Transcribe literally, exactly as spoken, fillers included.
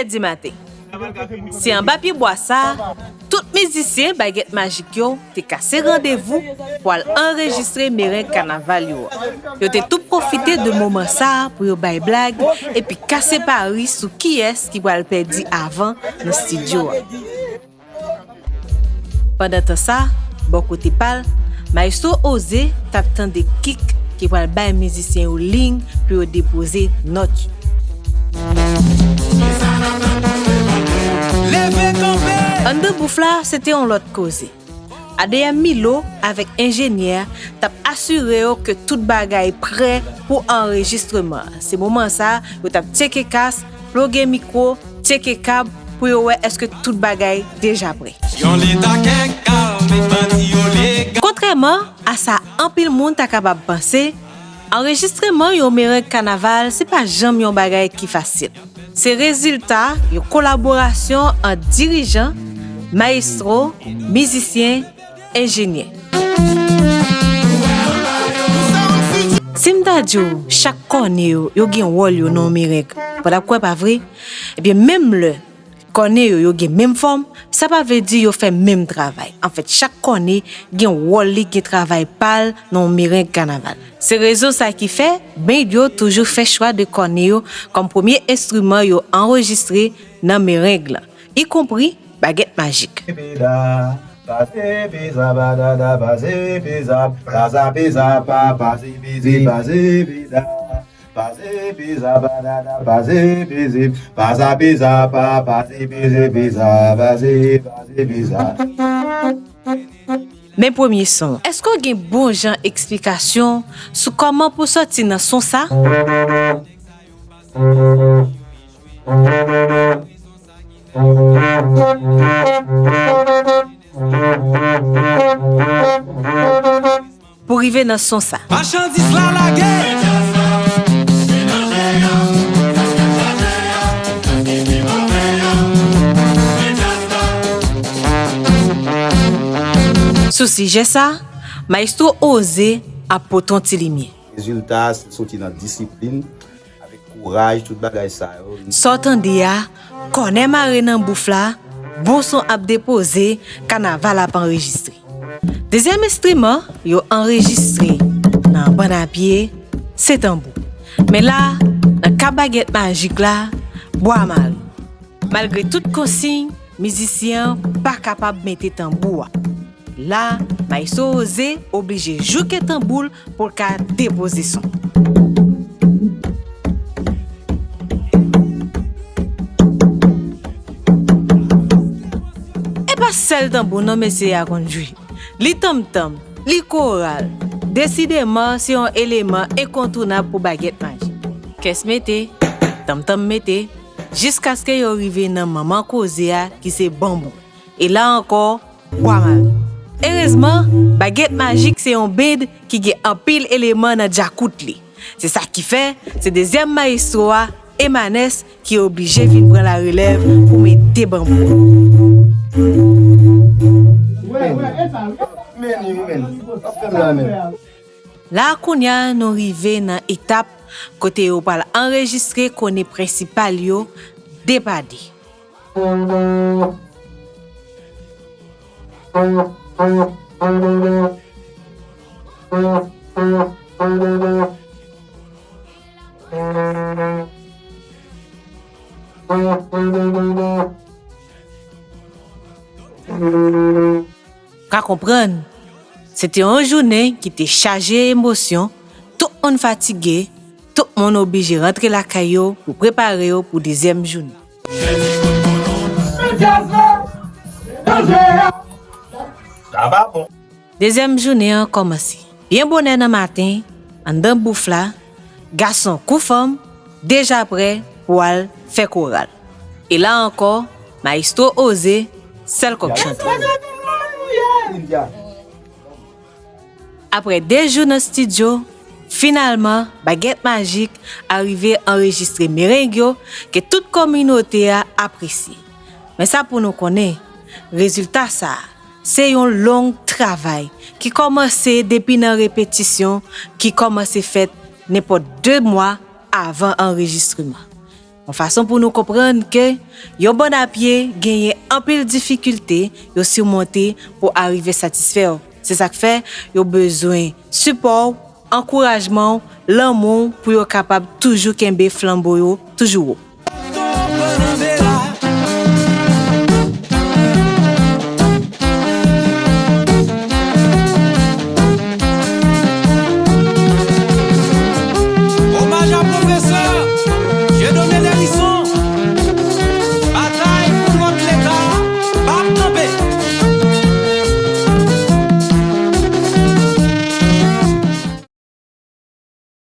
Dimaten. Se anba pye bwa sa a, tout mizisyen Bagèt Majik yo te kase randevou pou al anrejistre mereng kanaval yo a. Yo te tou pwofite de moman sa a pou yo bay blag epi kase pari sou kiyès ki pral pèdi avan nan estidyo a. Pandan tan sa, bò kote pa l, Maestro Oze t ap tande kik ki pral bay mizisyen yo liy pou yo depoze nòt yo. Leve kanpe! Anndan bouf la, se te yon lòt koze. A D M Milo avèk enjenyè a t ap asire yo ke tout bagay prè pou anrejistreman an. Se moman sa a, yo t ap tcheke kas, ploge mikwo, tcheke kab pou yo wè èske tout bagay deja prè. Yon leta kèk kal, met bandi yo legal. Kontrèman a sa anpil moun ta kapab panse, anrejistreman yon mereng kanaval se pa janm yon bagay ki fasil. Se rezilta yon kolaborasyon ant dirijan, mayestwo, mizisyen, enjenyè. Si m ta di w chak kòne yo, yo gen wòl yo nan yon mereng, w t ap kwè pa vre? Ebyen, menm lè kòne yo, yo gen menm fòm, sa pa vle di yo fè menm travay. Anfèt, chak kòne gen wòl li, gen travay pa l nan yon mereng kanaval. Se rezon sa ki fè band yo toujou fè chwa de kòne yo kòm premye enstriman yo anrejistre nan mereng lan, ikonpri Bagèt Majik. Pida, baze, peza, badada, baze, peza, baza, peza, pa, baze, beze, baze, pida, baze, peza, badada, baze, beze, baza, peza, pa, baze, beze, peza, baze, baze, peza. Men premye son. Èske w gen bon jan eksplikasyon sou kòman pou sòti nan son sa? Pou rive nan son sa. Machandiz la lage! Sou sijè sa, Maestro Oze ap pote yon ti limyè. Rezilta a soti nan disiplin, avèk kouraj, tout bagay sa yo. Sa w tande a, kònè mare nan bouf la, bon son ap depoze, kanaval ap anrejistre. Dezyèm enstriman yo anrejistre nan bann a pye, se tanbou. Men la, nan ka Bagèt Majik la, bwa mare. Malgre tout konsiy, mizisyen an pa kapab mete tanbou a. La, Maestro Oze oblije jouke tanbou l pou l ka depoze son. E pa sèl tanbou non mesye a konn jwe. Li tanmtanm, li koral. Desideman, se yon eleman enkontounab pou Bagèt Majik. Kès mete, tanmtanm mete, jiskaske yo rive nan manman koze a ki se banbou. E la ankò, bwa mare. Erezman, Bagèt Majik se yon band ki gen anpil eleman nan djakout li. Se sa ki fè, se dezyèm mayestwo a, Emanès, ki oblije vin pran larelèv pou mete banbou. Men, men, men. Fè m la, men. La kounye a, nou rive nan etap kote yo pral anrejistre kòne prensipal yo de pa de. Ka konprann, se te yon jounen ki te chaje emosyon, tout moun fatige, tout moun oblije rantre lakay yo pou prepare yo pou dezyèm jounen. Dezyèm jounen an kòmanse. Byen bonè nan maten, anndan bouf la, gason kou fanm deja prè pou al fè koral. E la ankò, mayestwo Oze, sèl kòk chante. Aprè de jou nan estidyo, finalman, Bagèt Majik arive anrejistre mereng yo ke tout kominote a apresye. Men sa pou nou konnen, rezilta sa a, se yon long travay ki kòmanse depi nan repetisyon ki kòmanse fèt nenpòt de mwa avan anrejistreman. Yon fason pou nou konprann ke yon bann apye genyen anpil difikilte yo simonte pou arive satisfè w. Se sa k fè yo bezwen sipò w, ankourajman w, lanmou w pou yo kapab toujou kenbe flanbo yo toujou wo.